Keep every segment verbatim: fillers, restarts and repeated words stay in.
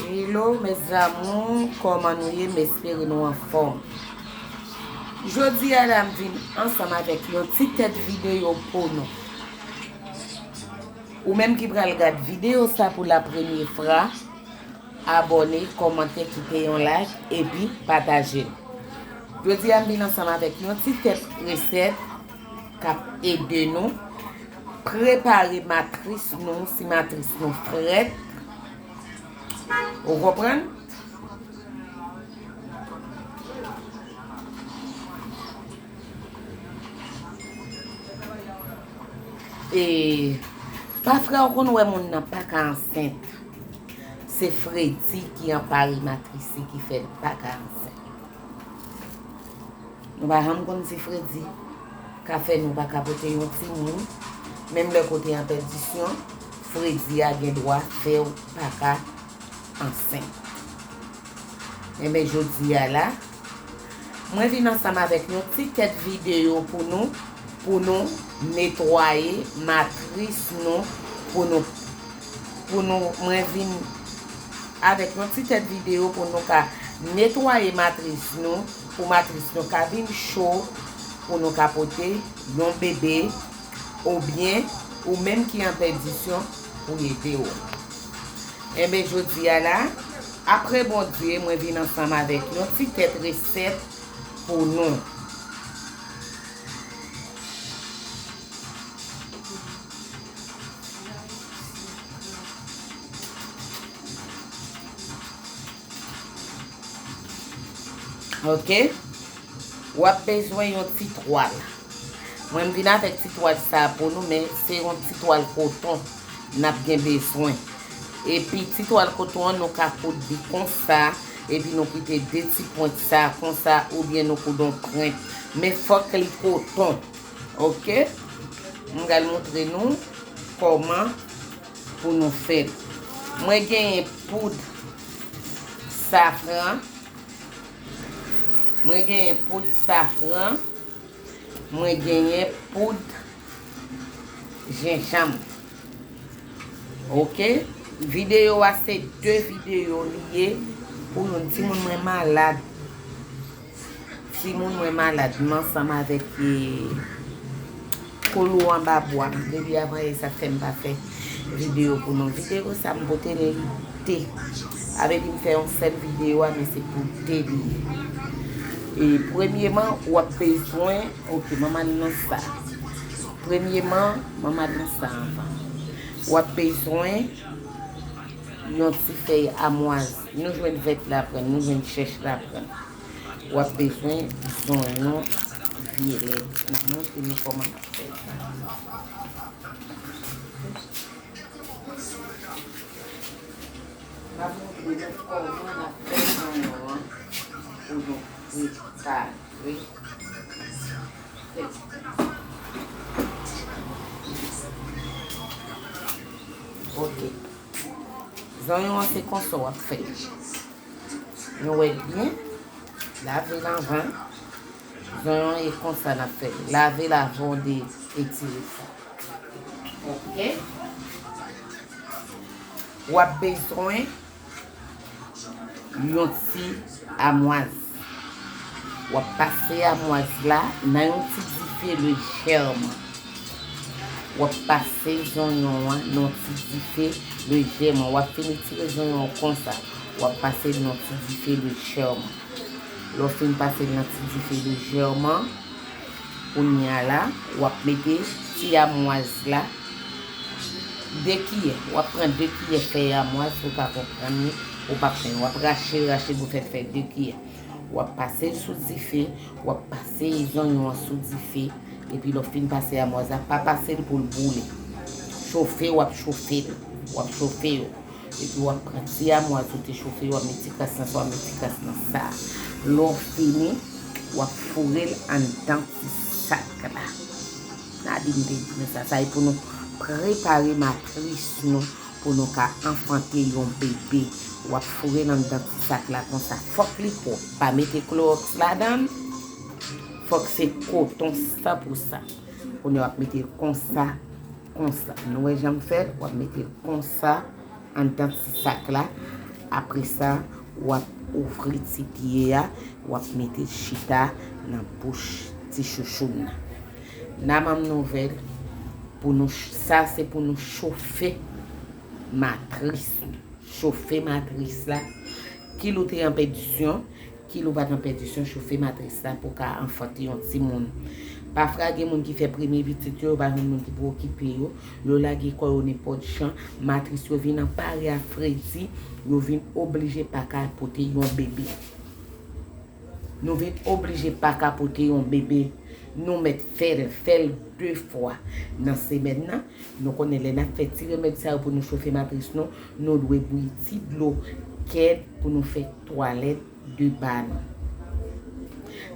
Hello mes amours, kòman nou ye? M espere nou anfòm. Jodi a la m vin ansanm avèk yon ti tèt videyo pou nou. Ou menm ki pral gad videyo sa pou la premye fwa, abòne, kòmante, kite yon like epi pataje l. Jodi a m vin ansanm avèk yon ti tèt resèt k ap ede nou prepare matris nou si matris nou frèt. Ou konprann? E pafwa ou konn wè moun nan pa ka ansent. Se fredi ki anpare matris li ki fè l pa ka ansent. Nou pa janm konn si fredi ka fè nou pa ka pote yon timoun. Menm lè kote an pèdisyon, fredi a gen dwa fè w pa ka ansent. Enben, jodi a la, mwen vin ansanm avèk yon ti tèt videyo pou nou, pou nou netwaye matris nou, pou nou, pou nou, mwen vin avèk yon ti tèt videyo pou nou ka netwaye matris nou, pou matris nou ka vin cho, pou nou ka pote yon bebe, oubyen ou menm ki an pèdisyon pou ede w. Enben, jodi a la, apre Bondye, mwen vin ansanm avèk yon ti tèt resèt pou nou. Ok? W ap bezwen yon ti twal. Mwen m vin avèk ti twal sa a pou nou, men se yon ti twal koton n ap gen bezwen. Epi ti twal koton an, nou ka koud li konsa, epi nou kite de ti pwent sa a konsa, oubyen nou koud yon pwent. Men fòk li koton. Ok? M pral montre nou kòman pou nou fè l. Mwen genyen poud safran. Mwen genyen poud safran. Mwen genyen poud jenjanm. Ok? Videyo a se de videyo li ye pou youn. Timoun mwen malad. Timoun mwen malad, m ansanm avèk, eh, kolo anba bwa. Depi avan yè sa fè m pa fè videyo pou nou. Videyo sa m pote l de. Sa vle di m fè yon sèl videyo a, men se pou de li ye. E premyeman, w ap bezwen, ok, manman nan sa. Premyeman, manman nan sa anvan. W ap bezwen yon ti fèy amwaz. Nou jwenn vèt la pran, nou jwenn chèch la pran. W ap bezwen zonyon vyolèt. M ap montre nou kòman n ap fè sa. M ap montre nou kòman n ap fè zonyon an pou nou prepare. Ok. Zonyon an se konsa w ap fè l. Nou wè l byen. Lave l anvan. Zonyon an e konsa n ap fè l. Lave l avan w de etire sa. Ok. W ap bezwen yon ti amwaz. W ap pase amwaz la nan yon ti dife lejèman. W ap pase zonyon an nan yon ti dife lejèman. W ap fin etire zonyon an konsa. W ap pase l nan yon ti dife lejèman. Lè w fin pase l nan ti dife lejèman, kounye a la, w ap mete ti amwaz la, de kiyè. W ap pran de kiyè fèy amwaz pou w ka konprann li, ou p ap fè. W ap rache, rache pou fè, fè de kiyè. W ap pase l sou dife, w ap pase zonyon an sou dife, epi lè w fin pase amwaz la, pa pase l pou l boule. Chofe, w ap chofe l. W ap chofe yo. Epi w ap pran ti amwaz ou te chofe, w ap met ti kras nan sa, w ap met ti kras nan sa. Lè w fini, w ap foure l anndan ti sak la. Nadine te di nou sa, sa e pou nou prepare matris nou, pou nou ka anfante yon bebe. W ap foure l anndan ti sak la konsa. Fòk li pwòp. Pa mete klowòks ladan l. Fòk se koton san pou san. Kounye a w ap mete l konsa, konsa. Nou wè jan m fè l? W ap mete l konsa anndan ti sak la. Apre sa, w ap ouvri ti pye a, w ap mete l chita nan bouch ti chouchou n nan. N a ban m nouvèl pou nou, sa se pou nou chofe matris nou. Chofe matris la. Kil ou te an pèdisyon, kil ou pa t an pèdisyon, chofe matris la pou w ka anfante yon timoun. Pafwa gen moun ki fè premye pitit yo, yo pa jwenn moun ki pou okipe yo, yo lage kò yo nenpòt jan, matris yo vin anpare ak fredi, yo vin oblije pa ka pote yon bebe. Nou vin oblije pa ka pote yon bebe. Nou mèt fè l, fè l de fwa nan semèn nan. Nou konnen lè n ap fè ti remèd sa yo pou nou chofe matris nou, nou dwe bouyi ti dlo kèd pou nou fè twalèt de ba nou.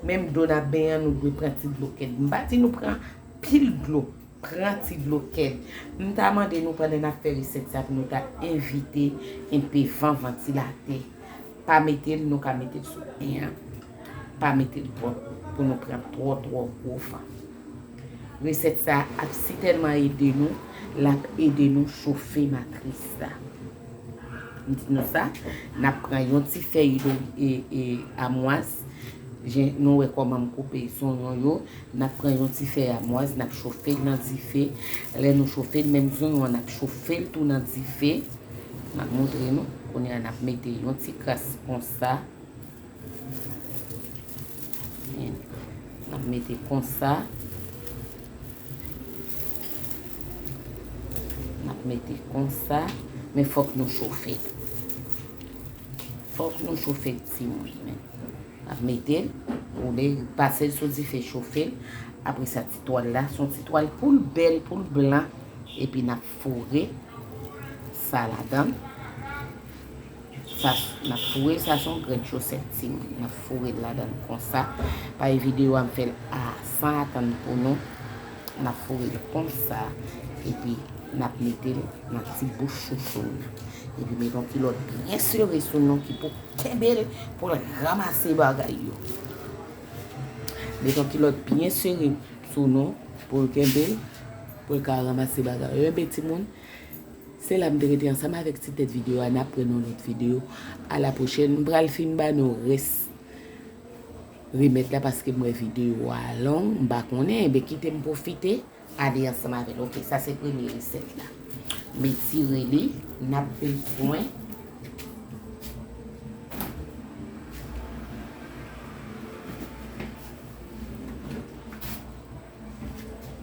Menm dlo n ap benyen an, nou dwe pran ti dlo kèd. M pa di nou pran pil dlo, pran ti dlo kèd. M ta mande nou pandan n ap fè resèt sa pou nou ta evite enpe van vantilatè. Pa mete l, nou ka mete l sou en an. Pa mete l twòp pou nou pran twò, twò gwo van. Resèt sa ap sitèlman ede nou, l ap ede nou chofe matris la. M di nou sa, n ap pran yon ti fèy do, e, e, amwaz. Jen, nou wè kòman m koupe zonyon yo. N ap pran yon ti fèy amwaz, n ap chofe l nan dife. Lè nou chofe l, menm zonyon an, n ap chofe l tou nan dife. M ap montre nou. Kounye a, n ap mete yon ti kras konsa. N ap mete konsa. N ap mete konsa. Men fòk nou chofe l. Fòk nou chofe l timoun. Men n ap mete l. Ou le pase l sou dife, chofe l. Apre sa, ti twal la, se yon ti twal pou l bèl, pou l blan. Epi n ap foure sa ladan l. Sa, n ap foure l, sa se yon grenn chosèt timoun. N ap foure l ladan l konsa. Paske videyo a m fè l a san atann pou nou. N ap foure l konsa. Epi n ap mete l nan ti bouch chouchou n nan. Epi mete yon kilòt byen sere sou nou ki pou kenbe l pou l ranmase bagay yo. Mete yon kilòt byen sere sou nou pou l kenbe l, pou l ka ranmase bagay yo. Enben, timoun, se la m te rete ansanm avèk ti tèt videyo a. N ap pran yon lòt videyo. A la pwochèn. M pral fin ba nou rès remèd la paske m wè videyo a long, m pa konnen. Enben, kite m pwofite ale ansanm avè l. Oke, sa se premye resèt la. M etire li, n ap bezwen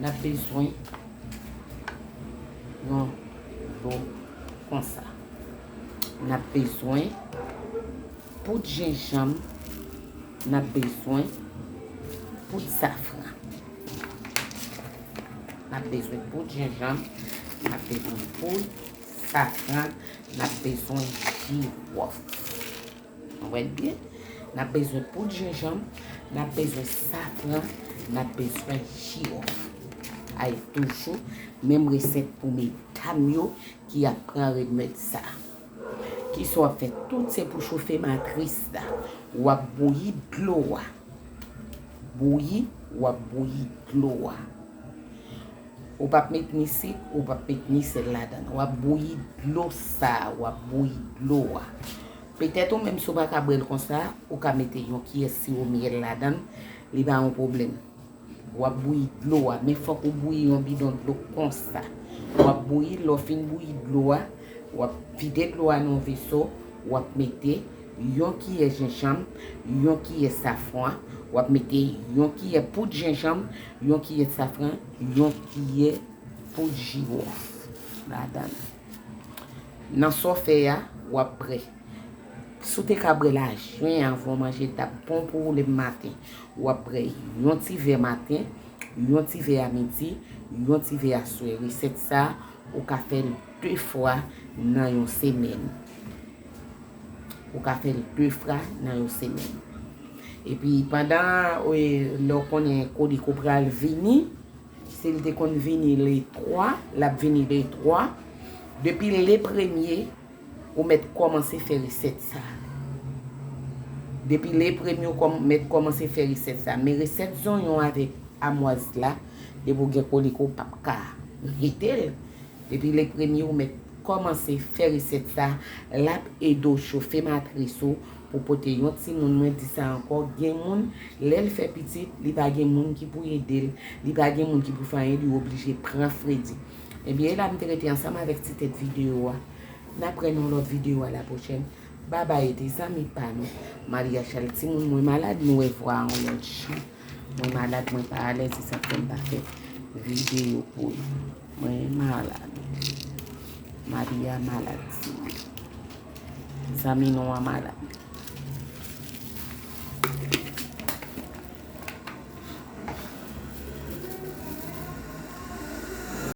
N ap bezwen yon dlo konsa. N ap bezwen poud jenjanm. N ap bezwen poud safran. N ap bezwen poud jenjanm. N ap bezwen poud safran. N ap bezwen jiwòf. Ou wè l byen? N ap bezwen poud jenjanm, n ap bezwen safran, n ap bezwen jiwòf. Ay, toujou menm resèt pou medam yo ki ap pran remèd sa. Kisa w ap fè? Tout se pou chofe matris la. W ap bouyi dlo a. Bouyi, w ap bouyi dlo a. Ou p ap met ni sik, ou p ap met ni sèl ladan l. W ap bouyi dlo sa a, w ap bouyi dlo a. Petèt ou menm, si w pa ka bwè l konsa, ou ka mete yon kiyè siwo myèl ladan l, li pa yon pwoblèm. W ap bouyi dlo a, men fòk ou bouyi yon bidon dlo konsa. W ap bouyi, lè w fin bouyi dlo a, w ap vide dlo a nan yon veso, w ap mete yon kiyè jenjanm, yon kiyè safran, w ap mete yon kiyè poud jenjanm, yon kiyè safran, yon kiyè poud jiwòf ladan l. Nan sa w fè a, w ap bwè. Si w te ka bwè l a jen anvan w manje, l t ap bon pou ou lemen maten. W ap bwè yon ti vè maten, yon ti vè a midi, yon ti vè aswè. Resèt sa a, ou ka fè l de fwa nan yon semèn. Ou ka fè l de fwa nan yon semèn. Epi pandan, e, lè w konnen koliko pral vini, si l te konn vini le twa, l ap vini le twa. Depi le premye, ou mèt kòmanse fè resèt sa. Depi le premye, ou kòm-, mèt kòmanse fè resèt sa. Men resèt zonyon avèk amwaz la, depi w gen koliko, ou p ap ka rete l. Depi le premye, ou mèt kòmanse fè resèt sa, l ap ede w chofe matris ou pou pote yon timoun. Mwen di sa ankò, gen moun, lè l fè pitit, li pa gen moun ki pou ede l, li pa gen moun ki pou fè anyen, li oblije pran fredi. Ebyen, e la m te rete ansanm avèk ti tèt videyo a. N ap wè nan lòt videyo a la pwochèn. Babay, e te zanmi pa nou. Maria Charles, timoun, mwen malad, nou wè vwa an lòt jan. Mwen malad, mwen pa alèz, se sa k fè m pa fè videyo pou nou. Mwen malad. Maria malad, timoun. Zanmi nou an malad.